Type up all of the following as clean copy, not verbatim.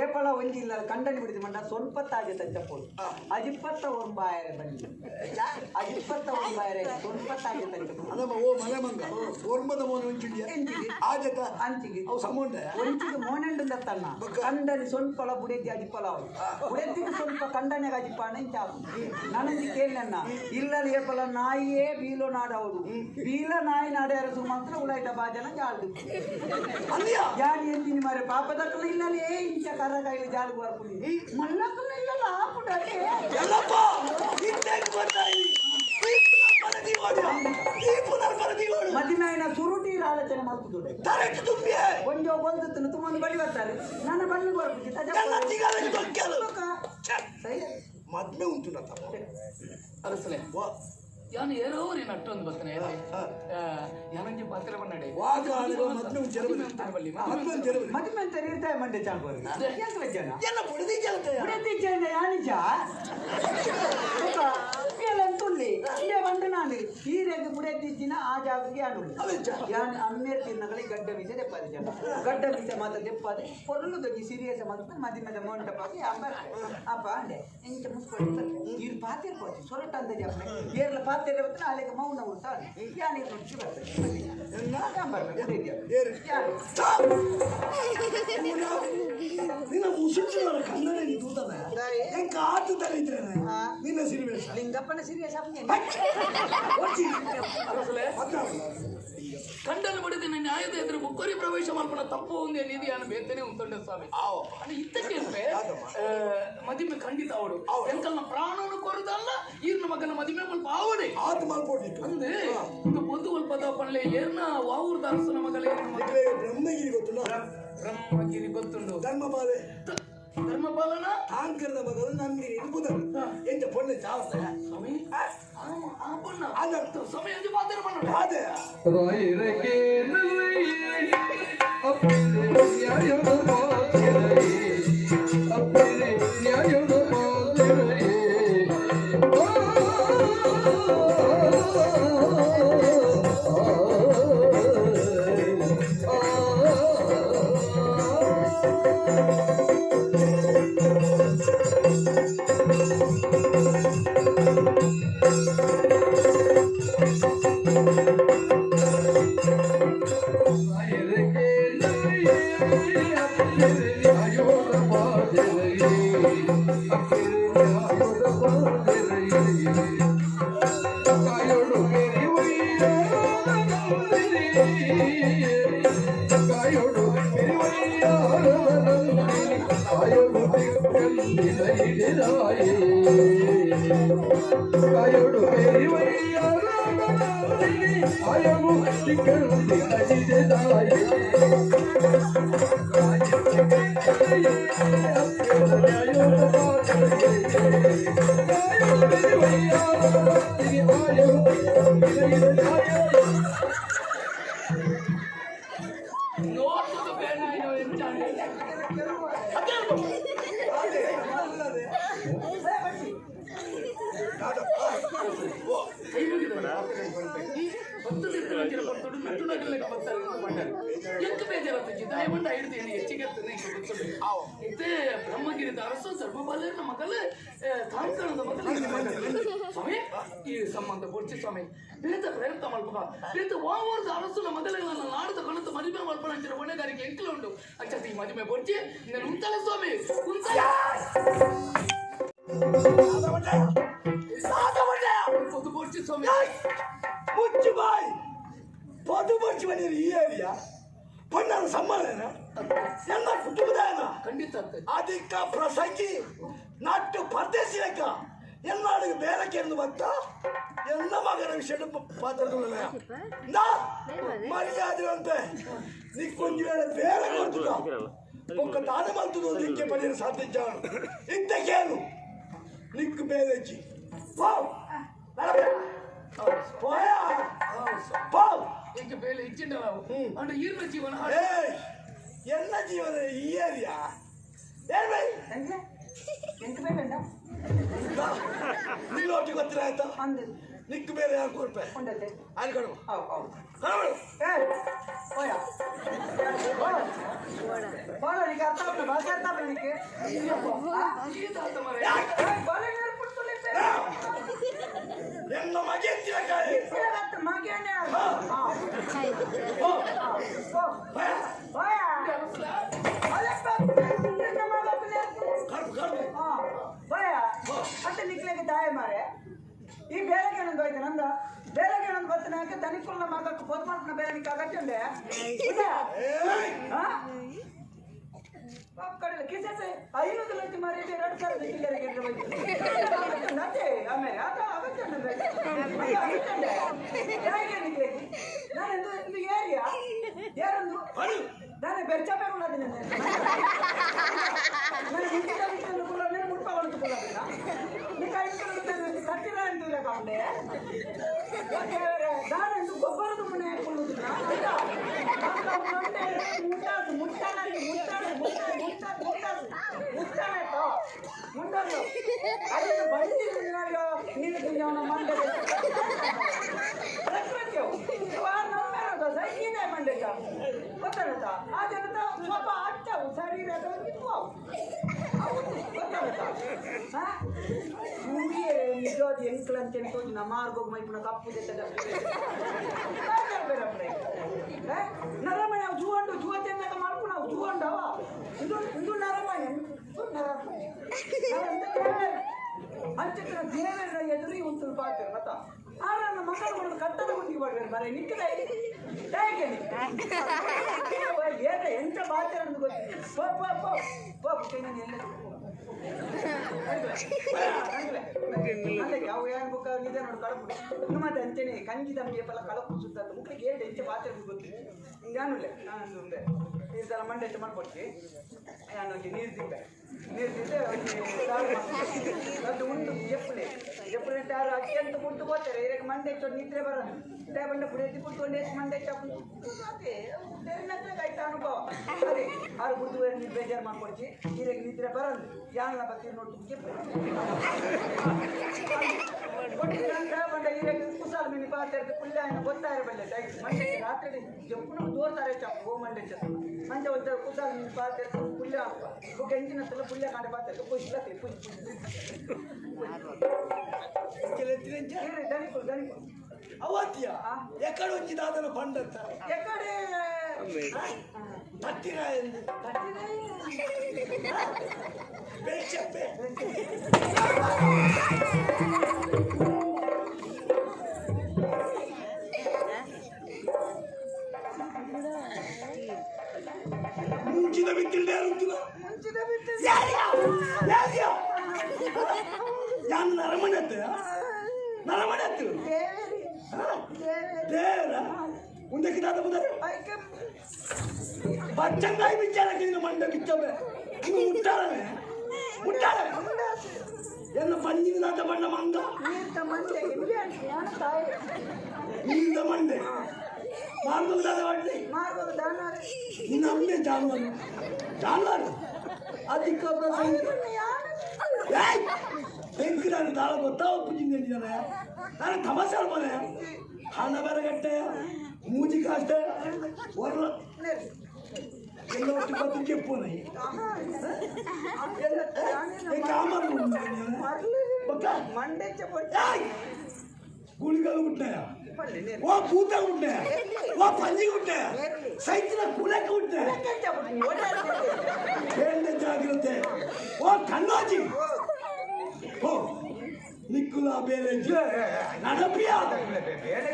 ಏಪಳ ಒಂಜಿಲ್ಲ ಕಂಡನಿ ಬಿಡಿದ ಮಂಡ ಸ್ವಲ್ಪ ತಾಜೆ ತಂಚಪ್ಪೋಡು ಅಜಿಪ್ಪತ್ತ ಒಂಬಾಯರೆ ಬನ್ನಿ ಅಜಿಪ್ಪತ್ತ ಒಂಬಾಯರೆ ಸ್ವಲ್ಪ ತಾಜೆ ತಂಚಪ್ಪೋಡು ಅದಮ್ಮ ಓ ಮನೆ ಮಂಗ ಒರ್ಮದ ಮೋನೆ ಒಂಚಿಡಿಯ ಆಜತ ಅಂಚಿಗೆ ಅವು ಸಮುಂಡ ಒಂಚಿಗೆ ಮೋನೆಂಡು ತನ್ನ ಕಂಡನಿ ಸ್ವಲ್ಪಲ ಬುಡೆದ್ದಿ ಅಜಿಪ್ಪಲ ಅವು ಬುಡೆದ್ದಿಗೆ ಸ್ವಲ್ಪ ಕಂಡನಿಗೆ ಅಜಿಪ್ಪಾನ ಇಂಚಾವು ನನಂಜಿ ಕೇಳಿನ ಇಲ್ಲ ಏಪಲ ನಾಯಿಯೇ ಬೀಲೋ ನಾಡವರು ಬೀಲ ನಾಯಿ ನಾಡ್ಯಾರ ಸುಮಾತ್ರ ಉಳಾಯ್ತ ಬಾಜನ ಜಾಲ್ದು ಯಾರು ಎಂದಿನಿ ಮಾರೆ ಪಾಪದಕ್ಕಲ್ಲ ಇಲ್ಲಲೇ ಇಂಚ ಕರ ಕೈಲಿ ಜಾಲು ಬರ್ಪುನಿ ಮಲ್ಲಕ್ಕಲ್ಲ ಇಲ್ಲಲ್ಲ ಆಪುಡಲೇ ಎಲ್ಲಪ್ಪ ಇಂತೆಗ್ ಬರ್ತಾಯಿ ಮದಿನಾಯನ ಸುರುಟಿ ಆಲೋಚನೆ ಮಾಡ್ತಿದ್ದೆ ತರಟ್ಟು ತುಂಬಿಯೇ ಒಂಜೋ ಬಂದು ತುಂಬ ಬಳಿ ಬರ್ತಾರೆ ನನ್ನ ಬಳ್ಳಿ ಬರ್ಪುಜಿ ಎಲ್ಲ ತಿಗಾಲ ದೊಕ್ಕೆಲು ಸರಿ ಮದ್ಮೆ ಉಂಟು ತಪ್ಪ ಅರಸಲೆ ಯಾನು ಏರೋರಿ ನಟ್ಟೊಂದು ಬರ್ತಾನೆ ಯಾನಂಜಿ ಪಾತ್ರೆ ಬನ್ನಡೆ ಮದ್ಮೆ ಅಂತ ಇರ್ತಾರೆ ಮಂಡೆ ಚಾಂಗೋರಿ ಜನ ಎಲ್ಲ ಬುಡದಿ ಜಲತೆ ಬುಡದಿ ಜನ ಯಾನಿಜ ತುಳ್ಳಿ ಇಲ್ಲೇ ಬಂದು ನಾನು ಹೀರೆಗೆ ಬುಡದಿಜ್ಜಿನ ಆ ಜಾಗಕ್ಕೆ ಯಾನು ಯಾನು ಅಮ್ಮೇರ್ ತಿನ್ನಗಳಿಗೆ ಗಡ್ಡ ಮೀಸೆ ದೆಪ್ಪಾದೆ ಜನ ಗಡ್ಡ ಮೀಸೆ ಮಾತ್ರ ದೆಪ್ಪಾದೆ ಪೊರ್ಲು ದೊಡ್ಡ ಸೀರಿಯಸ್ ಮಾತ್ರ ಮದಿಮೆದ ಮೊಂಟಪಾಗಿ ಅಂಬರ್ ಅಪ್ಪ ಅಂಡೆ ಇಂಚ ಮುಸ್ಕೊಂಡು ನೀರು ಪಾತ್ರೆ ಹೋಗಿ ಸೊರಟ ಅಂತ ಜಪ್ಪನೆ ಏರ್ಲ ಪಾತ್ರೆ ಬರ್ತಾನೆ ಅಲ್ಲಿಗೆ ಮೌನ ಉಡ್ತಾನೆ ಯಾನು ನುಡಿಸಿ ಬರ್ತದೆ ನಿನ್ನ ಮುಸುಳಿಸಿದವರ ಕನ್ನಡ ನೀನು ತೂತದ ಹೆಂಗ್ ಕಾತು ತರೀದ್ರೆ ನಿನ್ನ ಸಿರಿವೇಶ ಲಿಂಗಪ್ಪನ ಸಿರಿವೇಶ ಕಂಡನ್ನು ಬಡಿದ ನ್ಯಾಯದ ಎದುರು ಮುಕ್ಕೋರಿ ಪ್ರವೇಶ ಮಲ್ಪನ ತಪ್ಪು ಒಂದೇ ನೀತಿ ಬೇತನೆ ಉಂಟೊಂಡೆ ಸ್ವಾಮಿ ಅಂದ್ರೆ ಇತ್ತಕ್ಕೆ ಮದಿಮೆ ಖಂಡಿತ ಅವಡು ಎಂಕಲ್ನ ಪ್ರಾಣವನ್ನು ಕೊರದಲ್ಲ ಈರ್ನ ಮಗನ ಮದಿಮೆ ಮಲ್ಪ ಆವಡೆ ಆತ ಮಲ್ಪೊಡ್ಲಿಕ್ಕೆ ಅಂದ್ರೆ ಇದು ಪೊದ್ದು ಒಲ್ಪದ ಪಳ್ಳೆ ಏರ್ನ ವಾವೂರ್ದ ಅರಸನ ಮಗಲೇ ಬ್ರಹ್ಮಗಿರಿ ಗೊತ್ತುಂಡ ಬ್ರಹ್ಮಗಿರಿ ಗೊತ್ತುಂಡು ಧರ್ಮಪಾಲೆ ಧರ್ಮಪಾಲನ ತಾಂಕರದ ಮಗಲು ನಂದಿನಿ ಬುಧರು ಎಂತ ಪೊಳ್ಳೆ ಚಾವಸ್ತ ಸ್ವಾಮಿ ಆ ಪೊಣ್ಣ ಸ್ವಾಮಿ ಅಂಜು ಪಾತ್ರ ಪಣ್ಣ ಅದೇ ರಾಯರಗೆ ಅಪ್ಪರೆ ನ್ಯಾಯದ ಮಾತಿರೇ ಅಪ್ಪರೆ ನ್ಯಾಯದ ಮಾತಿರೇ ಬ್ರಹ್ಮಗಿರಿದ ಅರಸು ಧರ್ಮಪಾಲನ ಮಗಲು ತಾಂಕಣದ ಮಗಲು ಸ್ವಾಮಿ ಈ ಸಂಬಂಧ ಪೊರ್ಚಿ ಸ್ವಾಮಿ ಬೇತ ಪ್ರಯತ್ನ ಮಲ್ಪಕ ಬೇತ ವಾವರ್ದ ಅರಸುನ ಮಗಲುಗಳನ್ನ ನಾಡದ ಕಣತ ಮದುವೆ ಮಲ್ಪಣ ಅಂಚಿನ ಹೊಣೆಗಾರಿಕೆ ಎಂಕಲ ಉಂಟು ಅಂಚ ಈ ಮದುವೆ ಪೊರ್ಚಿ ನಾನು ಉಂತಲ್ಲ ಸ್ವಾಮಿ ಉಂತಲ್ಲ ಪೊದು ಪೊರ್ಚಿ ಸ್ವಾಮಿ ಮುಚ್ಚು ಬಾಯ್ ಪೊದು ಪೊರ್ಚಿ ಬನ್ನಿರಿ ಈ ಏರಿಯಾ ಪಣ್ಣನ ಸಮ್ಮನ ಎಲ್ಲ ಕುಟುಂಬದ ಖಂಡಿತ ಅಧಿಕ ಪ್ರಸಂಗಿ ನಾಟು ಪರದೇಶಿ ಲೆಕ್ಕ ಎಲ್ಲಾಡಿಗೆ ಬೇರೆ ಕೇಂದ್ರ ಬತ್ತ ಎಲ್ಲ ಮಗನ ವಿಷಯ ಪಾತ್ರದಲ್ಲ ಮರ್ಯಾದೆ ನಿಕ್ಕೊಂದು ವೇಳೆ ಬೇರೆ ಕೊಡ್ತಿಲ್ಲ ಒಕ್ಕ ದಾನ ಮಂತದ್ದು ನಿಕ್ಕೆ ಪಡೆಯಲು ಸಾಧ್ಯ ಜಾನು ಇದ್ದಕ್ಕೇನು ನಿಕ್ಕು ಬೇರೆಜ್ಜಿ ಪಾವ್ ಪೋಯ ಪಾವ್ ಎಂಕೆ ಬೇಲೆ ಇಚ್ಚಿಂಡ ನಾವು ಅಂಡ ಈರ್ನ ಜೀವನ ಏಯ್ ಎಲ್ಲ ಜೀವನ ಈ ಏರಿಯಾ ಏನ್ ಬೈ ಎಂತ ಬೇಕಂಡ ನೀನು ಗೊತ್ತಿರ ಆಯ್ತಾ ಅಂದು ನಿಕ್ಕು ಬೇರೆ ಯಾರು ಕೊಡ್ಪೆ ಉಂಡತೆ ಅಲ್ಲಿ ಕಣವ ಹೌದು ಹೌದು ಕಣವ ಏ ಹೋಯ ಬಾಲ ನಿಕ್ಕೆ ಅರ್ಥ ಆಗ್ತದೆ ಭಾಷೆ ಅರ್ಥ ಆಗ್ತದೆ ನಿಕ್ಕೆ ಬಾಲ ನೇರ್ಪಡ್ತಲೇ ಎನ್ನ ಮಗೆತ್ತಿನ ಕಾಯಿ ಮಗೇನೆ ಕರ್ಪು ಕರ್ಪು ಭಯ ಅಂತ ನಿಕ್ಲೆಗೆ ದಾಯ ಮಾರೆ ಈ ಬೇರೆಗೆ ನಂದು ಹೋಯ್ತು ನಂದ ಬೇರೆಗೆ ನಂದು ಗೊತ್ತನಾಕ ತನಿಖುಲ್ನ ಮಗಕ್ಕೆ ಪೊತ್ ಮಾಡ್ಕೊಂಡು ಬೇರೆ ನಿಕ್ಕೆ ಅಗತ್ಯ ಉಂಡೆ ಕಡೆಲ್ಲ ಕಿಸೆ 500 ಲಕ್ಷ ಮಾರಿ 2000 ಚಿಲ್ಲರೆಗೆ ಅದೇ ಆಮೇಲೆ ಆತ ಅಗತ್ಯ ಉಂಡೆ ಅಗತ್ಯ ಉಂಡೆ ಯಾರಿಗೆ ನಿಕ್ಲೆಗೆ ನಾನು ಇದು ಏರಿಯಾ ಯಾರೊಂದು ನಾನು ಬೆರ್ಚಾಪೆ ಉಳ್ಳಾದಿನ ನಾನು ಇಂಚಿನ ಕುಲ್ಲ ಮುಟ್ಪ ಕೊಳತು ಕಟ್ಟಿರ ಅಂತ ಕಾಂಡೆ ನಾನು ಗೊಬ್ಬರದ ಮುನೆ ಹಾಕೊಳ್ಳುದಿಲ್ಲ ಮುಟ್ಟಾದು ಮುಟ್ಟಾನ ಮುಟ್ಟಾಡು ಮುಟ್ಟಾಡು ಮುಟ್ಟಾಡು ಮುಟ್ಟಾಣೋ ಮುಂಡಾಡು ಅದನ್ನು ಬಂದಿ ನೀರು ಮಂಡೆ ಸೈಕಿದೆ ಮಂಡೆಕ ಗೊತ್ತಾಗತ್ತಾ ಆ ಜನತ ಸ್ವಲ್ಪ ಅಟ್ಟವು ಶರೀರ ಗೊತ್ತಾಗತ್ತಾ ನಿಜವಾದ ಎಂಕ್ಲಂತೇನೆ ತೋಜಿ ನಮ್ಮ ಮಾರ್ಗೋಗಿ ಮೈಪುನ ಕಪ್ಪು ನರಮಣೆ ಅವು ಜೂವಂಡು ಜೂವ ತಿನ್ನಕ ಮಾಡ್ಕು ನಾವು ಜೂವಂಡವ ಇದು ಇದು ನರಮಣೆ ಇದು ನರಮಣೆ ಅಂಚಿತ್ರ ದೇವರ ಎದುರಿ ಒಂದು ಪಾತ್ರ ಮತ್ತ ಆರ ನನ್ನ ಮಕ್ಕಳು ಕಟ್ಟದ ಗುಂಡಿಗೆ ಬರ್ಬೇಕು ಮರೆ ನಿಕ್ಕದ ಹೇಗೆ ಏನ ಎಂತ ಪಾತ್ರ ಅಂತ ಗೊತ್ತಿಲ್ಲ ಪೋ ಪೋ ಪೋ ಪೋ ಎಲ್ಲ ಯಾವ ಏನು ಬುಕ್ಕ ನಿದೆ ನೋಡು ಕಳಪು ಇನ್ನು ಮತ್ತೆ ಅಂಚನೆ ಕಂಜಿ ತಂಬಿಯ ಪಲ ಕಳಪು ಸುತ್ತ ಮುಖಕ್ಕೆ ಏಳು ಎಂಚ ಪಾತ್ರ ಗೊತ್ತಿಲ್ಲ ಯಾನುಲೆ ನಾನು ಉಂಡೆ ಈ ಸಲ ಮಂಡೆ ಹೆಚ್ಚು ಮಾಡ್ಕೊಡ್ತಿ ನಾನು ನೀರು ತಿಂತೆ ನೀರು ತಿಂದೆ ಅದು ಉಂಟು ಎಪ್ಪಲೆ ಎಪ್ಪಲೆ ಟಾರು ಅತ್ಯಂತ ಕುಡ್ದು ಹೋಗ್ತಾರೆ ಇದಕ್ಕೆ ಮಂಡೆ ಹೆಚ್ಚು ನಿದ್ರೆ ಬರೋಣ ಬಂಡ ಪುಡಿಯತ್ತಿ ಕುಡ್ದು ಎಷ್ಟು ಮಂಡೆ ಹೆಚ್ಚು ಅದೇ ಆಯ್ತಾ ಅನುಭವ ಅದೇ ಆರು ಕುಡ್ದು ನೀರು ಬೇಜಾರು ಮಾಡ್ಕೊಡ್ತಿ ಇದಕ್ಕೆ ನಿದ್ರೆ ಬರೋದು ಯಾನ ಬತ್ತಿ ನೋಡ್ತು ಬಂಡ ಇದಕ್ಕೆ ಕುಸಾಲ ಮಿನಿ ಪಾತ್ರೆ ಪುಲ್ಲೆ ಗೊತ್ತಾರೆ ಬಲ್ಲೆ ಮಂಡೆ ರಾತ್ರಿ ಜಂಪುನ ದೋರ್ತಾರೆ ಚಾಪ್ ಓ ಮಂಡೆ ಚ ಮಂಜೆ ಒಂದು ಕುಸಾಲ ಮಿನಿ ಪಾತ್ರೆ ಪುಲ್ಲೆ ಬುಕ್ ಎಂಜಿನ ಹತ್ರ ಪುಲ್ಲೆ ಕಾಂಡೆ ಪಾತ್ರೆ ಪುಷ್ ಲಕ್ಕೆ ಪುಷ್ ದನಿಕು ದನಿಕು ಅವತ್ಯ ಎಕ್ಕಡ ಒಂಜಿ ದಾದನ ಪಂಡತ್ತ ಎಕ್ಕಡೆ ತಟ್ಟಿರ ಎಂದು ಬೆಳ್ಚಪ್ಪೆ ಮುಂಚಿನ ಬಿತ್ತಿಲ್ದೆ ಇರುತ್ತಿಲ್ಲ ಮುಂಚಿನ ಬಿತ್ತಿಲ್ಲ ಯಾರ್ಯ ಯಾನ್ ನರಮಣೆ ಅತ್ತ ನರಮಣೆ ಅತ್ತ ದೇವರ ಮುಂದಕ್ಕೆ ದಾದ ಬುದಾರೆ ಬಚ್ಚಂಗಾಯಿ ಬಿಚ್ಚಾರಕ್ಕೆ ನಿನ್ನ ಮಂಡ ಬಿಚ್ಚಬೆ ಇನ್ನು ಮುಟ್ಟಾರವೆ ಮುಟ್ಟಾರ ಎನ್ನ ಪಂಜಿನ ದಾದ ಬಣ್ಣ ಮಂಗ ನೀರ್ದ ಮಂಡೆ ಮಾರ್ಗೋದ ಮಂಡೆ ನಿನ್ನ ಅಮ್ಮೆ ಜಾನುವಾರು ಜಾನುವಾರು ಅದಕ್ಕೆ ಬೆಂಕಿ ನಾನು ತಾಳ ಗೊತ್ತಾ ಒಪ್ಪುಜಿಂದ ನಾನು ತಮಾಷೆ ಅಲ್ಪನೆ ಹಣ ಬೇರೆ ಮೂಜಿ ಕಾಸ್ಟೆ ಹೊರ ಎಲ್ಲ ಒಟ್ಟು ಬದುಕಿ ಪೋನೆ ಗುಳಿಗలు ఉంటాయా ఓ పూత ఉంటాయా ఓ పంజిగ ఉంటాయా సైతిన కులక ఉంటాయా ఏంటి జాగ్రత్త ఓ కన్నాజీ ఓ నీకు ನಿಕ್ಕುಲ ಬೇಲೆ ನಡಪಿಯ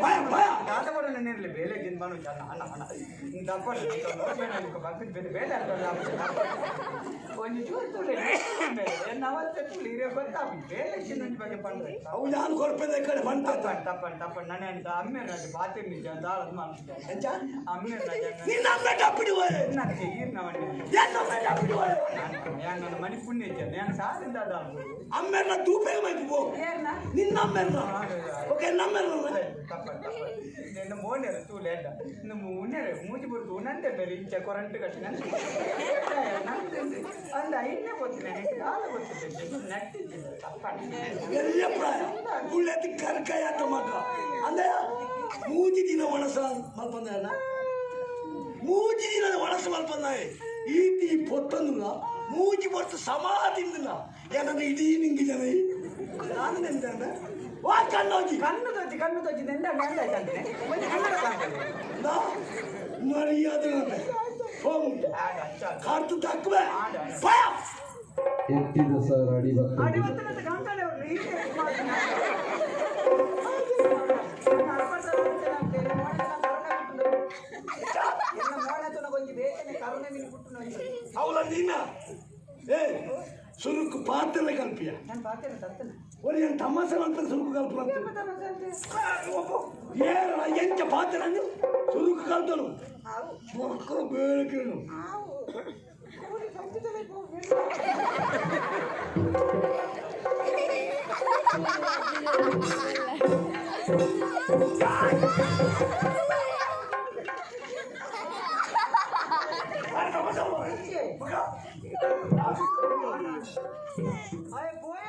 ಭಯ ಭಯ ದಾದ ಬರೋಣ ನೇರ್ಲಿ ಬೇಲೆ ಜಿನ್ಬಾನು ಚನ್ನ ಅಣ್ಣ ಅಣ್ಣ ದಪ್ಪ ಬೇಲೆ ಬೇಲೆ ಒಂಜಿ ಚೂರು ತೂಲೆ ನವತ್ತೆ ತೂಲೆ ಹಿರಿಯ ಗೊತ್ತಾಪಿ ಬೇಲೆ ಚಿನ್ನೊಂಜಿ ಬಗ್ಗೆ ಪಂಡ್ರೆ ಅವು ಯಾರು ಕೊರ್ಪೆದ ಕಡೆ ಬಂತ ತಪ್ಪನ್ ತಪ್ಪನ್ ತಪ್ಪನ್ ನನೆ ಅಂತ ಅಮ್ಮೇರ್ ಬಾತೆ ನಿಜ ದಾಳದ್ ಮಾಡ್ತಿದ್ದೆ ಎಂಚ ಅಮ್ಮೇರ್ ನಿನ್ನ ಅಮ್ಮ ಡಾಪಿಡುವ ನಕ್ಕೆ ಈರ್ನವಣ್ಣೆ ಏನ್ ಅಮ್ಮ ಡಾಪಿಡುವ ನಾನು ಮಣಿ ಪುಣ್ಯ ಇದ್ದೆ ನಾನು ಸಾರಿಂದ ಅಮ್ಮೇರ್ನ ತೂಪೆ ಮೈಪು ಪೋ ಏರ್ನ ನಿನ್ನ ಅಮ್ಮೇರ್ನ ಓಕೆ ನಮ್ಮೇರ್ನ ತಪ್ಪನ್ ತಪ್ಪನ್ ನಿನ್ನ ಮೋನೇರು ತೂಲೆ ಅಡ್ಡ ನಿಮ್ಮ ಉಣ್ಣೆರೆ ಮೂಜಿ ಬುರ್ದು ಉಣ್ಣಂತೆ ಬೇರೆ ಇಂಚ ಕೊರಂಟು ಕಟ್ಟಿ ನಂದು ಅಂದ ಇನ್ನೇ ಗೊತ್ತಿಲ್ಲ ನನಗೆ ಕಾಲ ಗೊತ್ತಿದ್ದೆ ನಟ್ಟಿದ್ದಿಲ್ಲ ತಪ್ಪಣ್ಣ ಎಲ್ಲಿಯ ಪ್ರಾಯ ಗುಳ್ಳೆತ್ತಿ ಕರ್ಕಾಯ ಮಗ ಅಂದೆ ಮೂಜಿ ದಿನ ಒಣಸ ಮಲ್ಪಂದ ಮೂಜಿ ದಿನ ಒಣಸ ಮಲ್ಪಂದ ಈತಿ ಪೊತ್ತಂದುಲ್ಲ ಮೂಜಿ ಪೊತ್ತು ಸಮಾಧಿಂದಿಲ್ಲ ಏನಂದ್ರೆ ಇಡೀ ನಿಂಗೆ ಜನ ನಾನು ನೆಂದ ವಾ ಕಣ್ಣೋಜಿ ಕಣ್ಣು ತೋಚಿ ಕಣ್ಣು ತೋಚಿ ನೆಂದ ನೆಂದಾಯ್ತಂತೆ ಒಂದು ಕನ್ನಡ ಕಾಣ್ತದೆ ನಾ ಮರ್ಯಾದೆ ಹೋಗು ಕಾರ್ತು ತಕ್ಕವೆ ಭಯ ಎಟ್ಟಿದ ಸರ್ ಅಡಿ ಬರ್ತದೆ ಅಡಿವತ್ತನಂತ ಕಾಣ್ತಾನೆ ಅವ್ರು ಹೀಗೆ ಅವಳ ನೀನ ಏ ಸುರುಕು ಪಾತ್ರೆ ಕಲ್ಪಿಯ ನಾನು ಪಾತ್ರೆ ತರ್ತೇನೆ ಒಳ್ಳೆ ತಮಾಷೆ ಮಲ್ಪೆ ಸುರುಕು ಕಲ್ಪನ ಏರ ಎಂಚ ಪಾತ್ರೆ ಸುರುಕು ಕಲ್ತನು ಮಕ್ಕಳು ಬೇಳಕೇನು ಅಯ್ಯ.